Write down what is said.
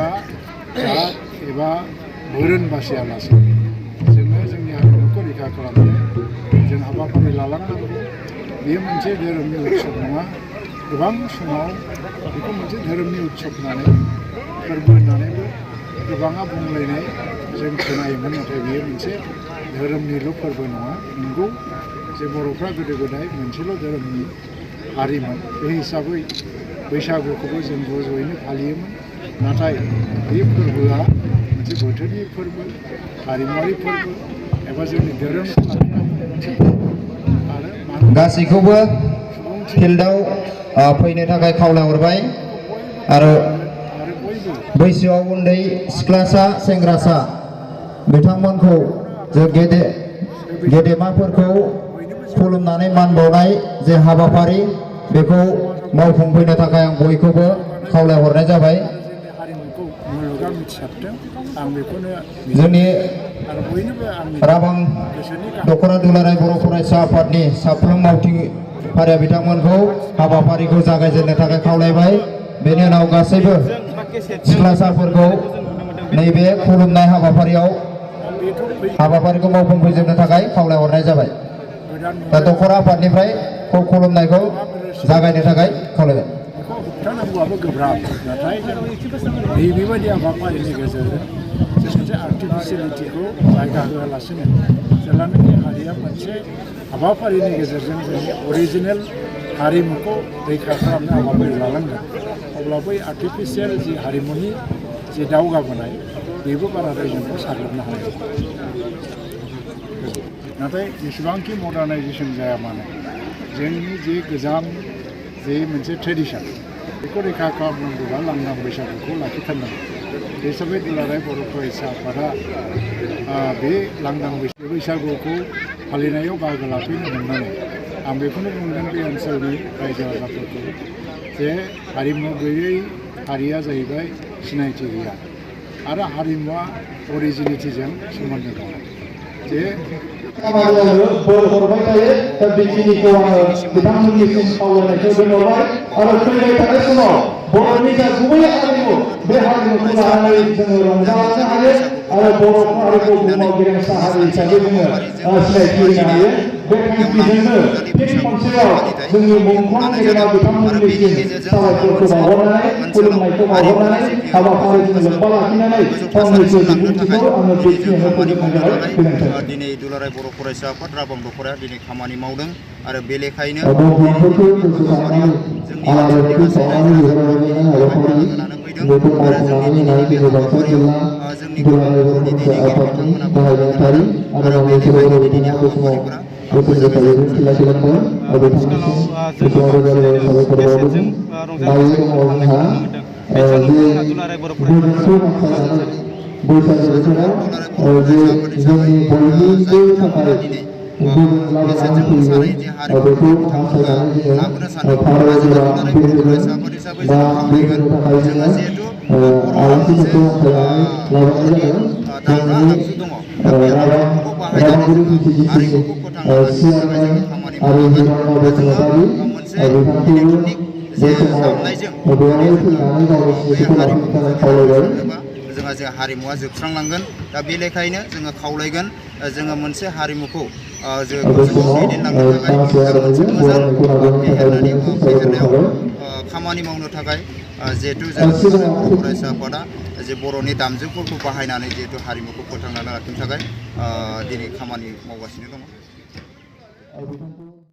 जात एबा धोरोम बासियालासे जोङो जोंनि हारिमुखौ रैखा खालामनो जों हाबाफारि लालांनांगौ। बेयो मोनसे धोरोमनि उत्सव नङा। गोबां समाव बेखौ मोनसे धोरोमनि उत्सव होननानै फोरबो होननानैबो गोबाङा बुंलायनाय जों खोनायोमोन। नाथाय बेयो मोनसे धोरोमनिल' फोरबो नङा। नंगौ जे बर'फ्रा गोदो गोदाय मोनसेल' धोरोमनि हारिमोन। बे हिसाबै बैसागुखौबो जों ज' ज'यैनो फालियोमोन। नाथाय बे फोरबोआ मोनसे बोथोरनि फोरबो, हारिमुवारि फोरबो एबा जोंनि धोरोमखौ लाखिनांगौ मोनसे आरो गासैखौबो फिल्डआव फैनो थाखाय खावलायहरबाय आरो बैसोआव उन्दै सिख्लासा सेंग्रासा बिथांमोनखौ जों गेदेमाफोरखौ खुलुमनानै मान बावनाय जे हाबाफारि बेखौ मावफुंफैनो थाखाय आं बयखौबो खावलायहरनाय जाबाय। जोंनि राबां दख'रा दुलाराय बर' फरायसा आफादनि साफ्रोम मावथिफारिया बिथांमोनखौ हाबाफारिखौ जागायजेननो थाखाय खावलायबाय। बेनि उनाव गासैबो सिख्लासाफोरखौ नैबे खुलुमनाय हाबाफारिखौ मावफुंफैजोबनो थाखाय खावलायहरनाय जाबाय। दा दख'रा आफादनिफ्राय खुलुमनायखौ जागायनो थाखाय खावलायबाय। होबथानांगौआबो गोब्राब। नाथाय बेबायदि हाबाफारिनि गेजेरजों जों मोनसे आर्टिफिसियेलिटिखौ जायगा होआलासिनो जेब्लानाखि हारिया मोनसे हाबाफारिनि गेजेरजों जोंनि अरिजिनेल हारिमुखौ रैखा खालामनो हाबाफारि लालांगोन, अब्ला बै आर्टिफिसियेल जि हारिमुनि जि दावगाबोनाय बेबो बाराद्राय जोंखौ साग्लोबनो हानाय नङा। नाथाय जेसेबांखि मडार्नाइजेसन जाया मानो जोंनि जे गोजाम जे मोनसे ट्रेडिसन बेखौ रैखा खालामनांगौबा लांदां बैसागुखौ लाखिथारनांगौ। बे हिसाबै दुलाराय बर' फरायसा आफादा बे लांदां बैसागुखौ फालिनायाव बाहागो लाफैनो मोननानै आं बेखौनो बुंगोन बे ओनसोलनि रायजो राजाफोरखौ जे हारिमु गैयै हारिया जाहैबाय सिनायथि गैया आरो हारिमुवा अरिजिनिटिजों सोमोन्दो दं। जे बोर हरबाय थायो। दा बेखिनिखौ आङो बिथांमोननिसिम खावलायनायखौ दोनहरबाय आरो फैबाय थानाय समाव बर'नि जा गुबै हारिमु बे हारिमुखौ लानानै जोङो रंजालांनो हायो आरो बर' हारिखौ बुहुमाव गेरेमसा हारि हिसाबै जोङो सिनायथि होनो हायो। बे थांखिजोंनो फिन खनसेयाव जोंनि मुंख्लं गेदेमा बिथांमोननिसिम साबायखरखौ बावहरनानै खुलुमनायखौ बावहरनानै हाबाफारिजों लोब्बा लाखिनानै फंनैसो बिबुंथिखौ आङो बेखिनियावनो फोजोबनाय जाबाय। गोजोन्थों। दिनै दुलाराय बर' फरायसा आफाद राबां दख'राया दिनै खामानि मावदों आरो बे लेखायैनो जोंनि ओनसोलनि गासै रायजो राजाफोरा बेवहाय बाहागो लानो फैदों आरो जोंनि दिनैनि बे हाबाफारियाव जोंनि गोबां बर'नि दैदेनगिरि बिथांमोनाबो बाहागो लादों आरो बे लेखायैनो दिनैनि हाबाफारिफोरा मोजाङै जाफुंसारदों। आथिखालाव जोङो माखासे केसेटजों रंजानाय बैसागुखौ फालिनायखौ नुनो मोनदों। बेजों जोंहा दुलाराय बर' फरायसा आफादा थासारि जोङो दुलाराय बर' फरायसा आफाद हिसाबै जाय बिथांमोना दिनै केसेटजों मोसानाय जे हारिमु बेखौ बिथांमोनखौ लाबोनो सानदों आरो जोङो दुलाराय बर' फरायसा आफाद हिसाबै जोङो खावलायगोन। जोङो जिहेथु बर'हा मोनसे बर'नि दामग्रा आगजु दङ, दा बे आगजुफोरखौ बाहायनानै जोङो हारिमुखौ फोथांना लाखिनो थाखाय जोङो खामानि मावनांगोन। जोङो मोनसे इलेक्ट्रनिक जे दामनायजों जुदि जोङो बर'नि बे हारिमुखौ जुदि लाबोनो सानोबा जोंहा जे हारिमुवा जोबस्रांलांगोन। दा बे लेखायैनो जोङो खावलायगोन जोङो मोनसे हारिमुखौ जों गोजौआव दैदेनलांनो थाखाय मोनसे मोजां फेहेरनायाव खामानि मावनो थाखाय जिहेथु जोङो दुलाराय बर' फरायसा आफादा जे बर'नि दामजुफोरखौ बाहायनानै जिहेतु हारिमुखौ फोथांनानै लाखिनो थाखाय दिनै खामानि मावगासिनो दङ।